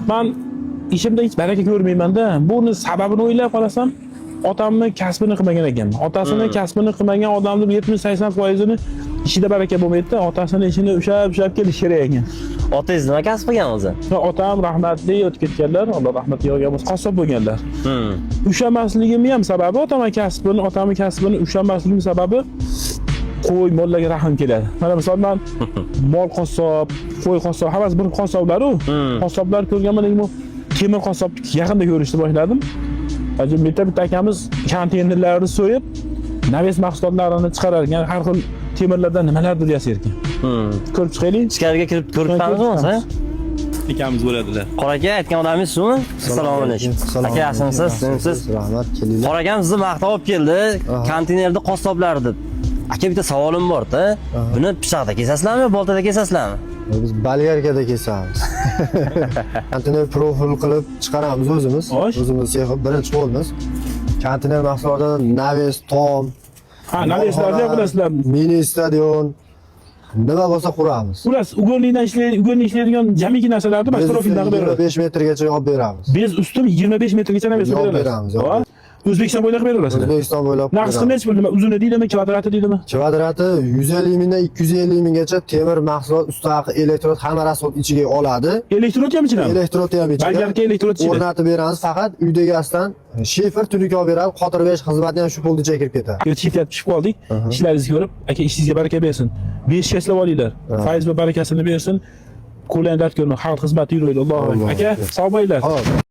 Man ishimda hech baraka ko'rmayman-da. Buni sababini o'ylab qarasam, otamni kasbini qilmagan ekanman. Otasini kasbini qilmagan odamni 70-80%ini ishida baraka bo'lmaydi-da. Otasini ishini ushlab ushlab kelish kerak ekan. Otangiz nima kasb qilgan o'zi? Va otam rahmatli o'tib ketganlar, Alloh rahmatiga olgan bo'lsin, qassob bo'lganlar. Ushlamasligimni ham sababi otamni kasbini ushlamasligim sababi qo'y mollarga rahm keladi. Mana misol man mol qassob, qo'y qassob, hammasi bir qassoblar-u. Qassoblar ko'rganman, lekin bu temir qassobni yaqinda ko'rishni boshladim. Ajab bitta bitta akamiz konteynerlarni so'yib, навес mahsulotlarini chiqarar ekan, har xil temirlardan nimalardir yasar ekan. Ko'rib chiqaylik. Ichkariga kirib ko'rib chiqamizmi bo'lmasa? Akamiz bo'ladilar. Qora aka, aytgan odamingiz shumi? Assalomu alaykum. Aka, yaxshimisiz? Tinchmisiz? Rahmat, kelinglar. Qora akam sizni maqtab olib keldi. Konteynerda qassoblar deb. Aka, bitta savolim bor-da. Buni pichoqda kesasizlarmi yo boltada kesasizlarmi? Biz bolgarkada kesamiz. Konteyner profil qilib chiqaramiz o'zimiz. Xo'sh. O'zimiz sexi birinchi qo'lmiz. Konteyner mahsulotidan навес, tom, Ha, навес larni ham qilasizlar. Mini stadion, nima bo'lsa quramiz. Xullas, угольник dan ishlaydi, угольник ishlaydigan jamiki narsalarni mana profildan qilib beradi. 25 metrgacha olib beramiz. Без ustim 25 metrgacha навес Yopib berasiz. beramiz, yopib. Ha? O'zbekiston bo'ylab qilib beraverasizlar. O'zbekiston bo'ylab. Narxi beramiz. nechi pul? Nima uzuni deydimi, kvadrati deydimi? Kvadrati 150 mingdan 250 minggacha temir mahsulot, usti haqi, elektrod hamma расход ichiga oladi. Elektrod ham ichidami? Elektrod ham ichida. Bolgarka elektrod ichida. O'rnatib beramiz, faqat uydagi aslan shifer tunuka olib beradi, qotirib berish xizmatini ham shu pulni ichiga kirib ketadi. Chetga tushib qoldik. Ishlaringizni ko'rib, aka, ishingizga baraka bersin. Beshga ishlab olinglar. Fayz va barakasini bersin. Qo'ldan dard ko'rmay, xalq xizmati yuraydi. Allohu akbar. Allohu Aka, sog' bo'linglar. Xo'p.